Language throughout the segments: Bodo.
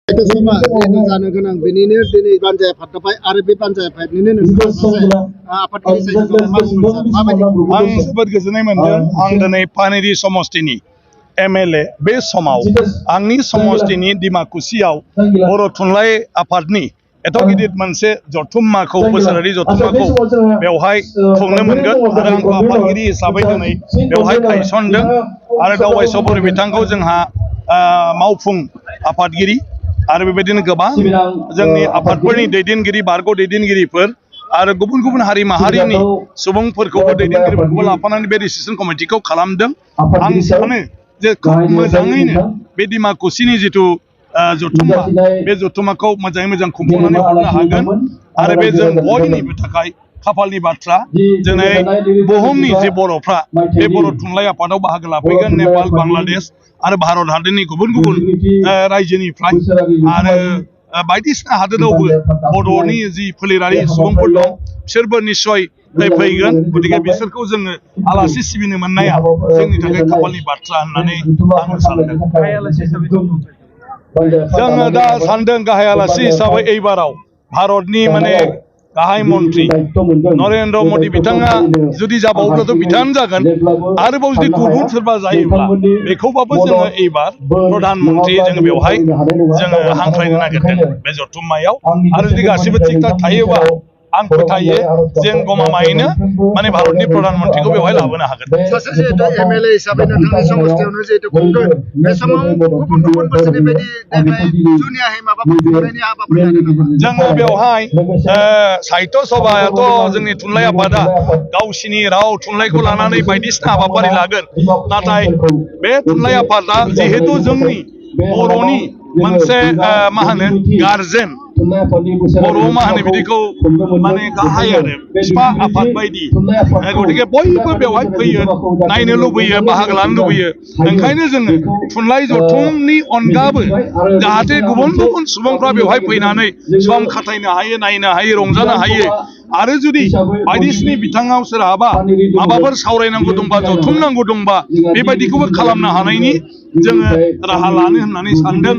Itu sama itu sana kenang bini ini banjai fatafai Arabi banjai fat ini apa ini saya आं जोबोद गोजोननाय मोनदों आं दिनै पानेरि समष्टिनि MLA बे समाव आंनि समष्टिनि डिमाकुसियाव बर' थुनलाइ आफादनि एथ' गिदिर मोनसे जथुम्माखौ बोसोरारि जथुम्माखौ बेवहाय खुंनो मोनगोन आरो आंखौ आफादगिरि हिसाबै दिनै बेवहाय गायसनदों आरो दावबायस' बर' बिथांखौ जोंहा मावफुं आफादगिरि आरो बेबायदिनो गोबां जोंनि आफादफोरनि दैदेनगिरि बारग' दैदेनगिरिफोर आरो गुबुन गुबुन हारि माहारिनि सुबुंफोरखौबो दैदेनगिरिफोरखौबो लाफानानै बे डिसिसन कमिटिखौ खालामदों आं सानो जे खोब मोजाङैनो बे डिमाकुसिनि जिथु जथुम्मा बे जथुम्माखौ मोजाङै मोजां खुंफुंनानै हरनो हागोन आरो बे जों बयनिबो थाखाय खाफालनि बाथ्रा दिनै बुहुमनि जे बर'फ्रा बे बर' थुनलाइ आफादाव बाहागो लाफैगोन नेपाल बांलादेश आरो भारत हादरनि गुबुन गुबुन रायजोनिफ्राय आरो बायदिसिना हादोरावबो बर'नि जि फोलेरारि सुबुंफोर दं बिसोरबो निस्सय फैगोन गतिके बिसोरखौ जोङो आलासि सिबिनो मोननाया जोंनि थाखाय खाफालनि बाथ्रा होननानै आं सानदों जोङो दा सानदों गाहाय आलासि हिसाबै एबाराव भारतनि माने गाहाय मन्त्रि नरेन्द्र मदि बिथाङा जुदि जाबावोब्लाथ' बिथाङानो जागोन आरोबाव जुदि गुबुन सोरबा जायोब्ला बेखौबाबो जोङो एबार प्रधान मन्त्रि जोङो बेवहाय जोङो हांख्रायनो नागिरदों बे जथुम्मायाव आरो जुदि गासिबो थिग थाक थायोबा आं फोथायो जों गमामायैनो माने भारतनि प्रधान मन्त्रिखौ बेवहाय लाबोनो हागोन सासे जिहेतु MLA हिसाबै नोंथांनि समस्थियावनो जिहेतु खुंगोन बे समाव गुबुन गुबुन बोसोरनि बायदि देग्लाय जुनियाहै माबाफोर खुंनायनि हाबाफारि लादों नामा जोङो बेवहाय साहित्य सभायाथ' जोंनि थुनलाइ आफादा गावसिनि राव थुनलाइखौ लानानै बायदिसिना हाबाफारि लागोन नाथाय बे थुनलाइ आफादा जिहेतु जोंनि बर'नि मोनसे मा होनो गारजेन बर' मा होनो बिदिखौ माने गाहाय आरो बिफा आफाद बायदि गतिके बयबो बेवहाय फैयो नायनो लुबैयो बाहागो लानो लुबैयो ओंखायनो जोङो थुनलाइ जथुमनि अनगाबो जाहाथे गुबुन गुबुन सुबुंफ्रा बेवहाय फैनानै सम खाथायनो हायो नायनो हायो रंजानो हायो आरो जुदि बायदिसिना बिथाङाव सोरहाबा माबाफोर सावरायनांगौ दंबा जथुम नांगौ दंबा बेबायदिखौबो खालामनो हानायनि जोङो राहा लानो होननानै सानदों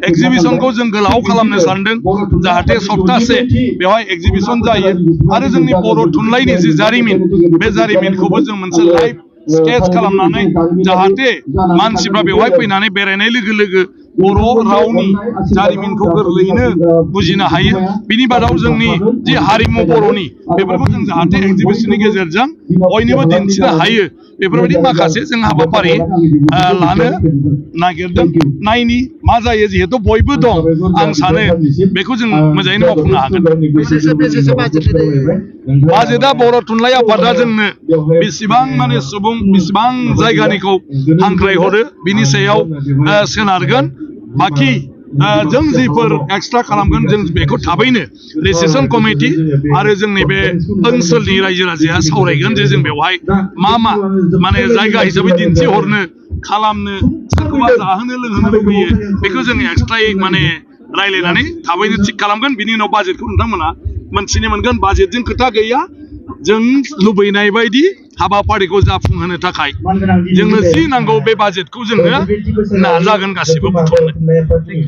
एक्जिबिसनखौ जों गोलाव खालामनो सानदों जाहाथे सप्तासे बेवहाय एक्जिबिसन जायो आरो जोंनि बर' थुनलाइनि जि जारिमिन बे जारिमिनखौबो जों मोनसे लाइभ स्केच खालामनानै जाहाथे मानसिफ्रा बेवहाय फैनानै बेरायनाय लोगो लोगो बर' रावनि जारिमिनखौ गोरलैयैनो बुजिनो हायो बिनि बादाव जोंनि जि हारिमु बर'नि बेफोरखौ जों जाहाथे एक्जिबिसननि गेजेरजों बयनोबो दिन्थिनो हायो बेफोरबायदि माखासे जों हाबाफारि लानो नागिरदों नायनि मा जायो जिहेतु बयबो दं आं सानो बेखौ जों मोजाङैनो मावफुंनो हागोन बाजेटआ बर' थुनलाइ आफादा जोंनो बेसेबां माने सुबुं बेसेबां जायगानिखौ हांख्रायहरो बिनि सायाव सोनारगोन बाखि जों जिफोर एक्सट्रा खालामगोन जों बेखौ थाबैनो डिसिसन कमिटि आरो जोंनि बे ओनसोलनि रायजो राजाया सावरायगोन जे जों बेवहाय मा मा माने जायगा हिसाबै दिन्थिहरनो खालामनो सोरखौबा जाहोनो लोंहोनो लुबैयो बेखौ जों एक्सट्रायै माने रायज्लायनानै थाबैनो थिग खालामगोन बिनि उनाव बाजेटखौ नोंथांमोना मोनथिनो मोनगोन बाजेटजों खोथा गैया जों लुबैनाय बायदि हाबाफारिखौ जाफुंहोनो थाखाय जोंनो जि नांगौ बे बाजेटखौ जोङो नाजागोन गासिबो बुथुमनो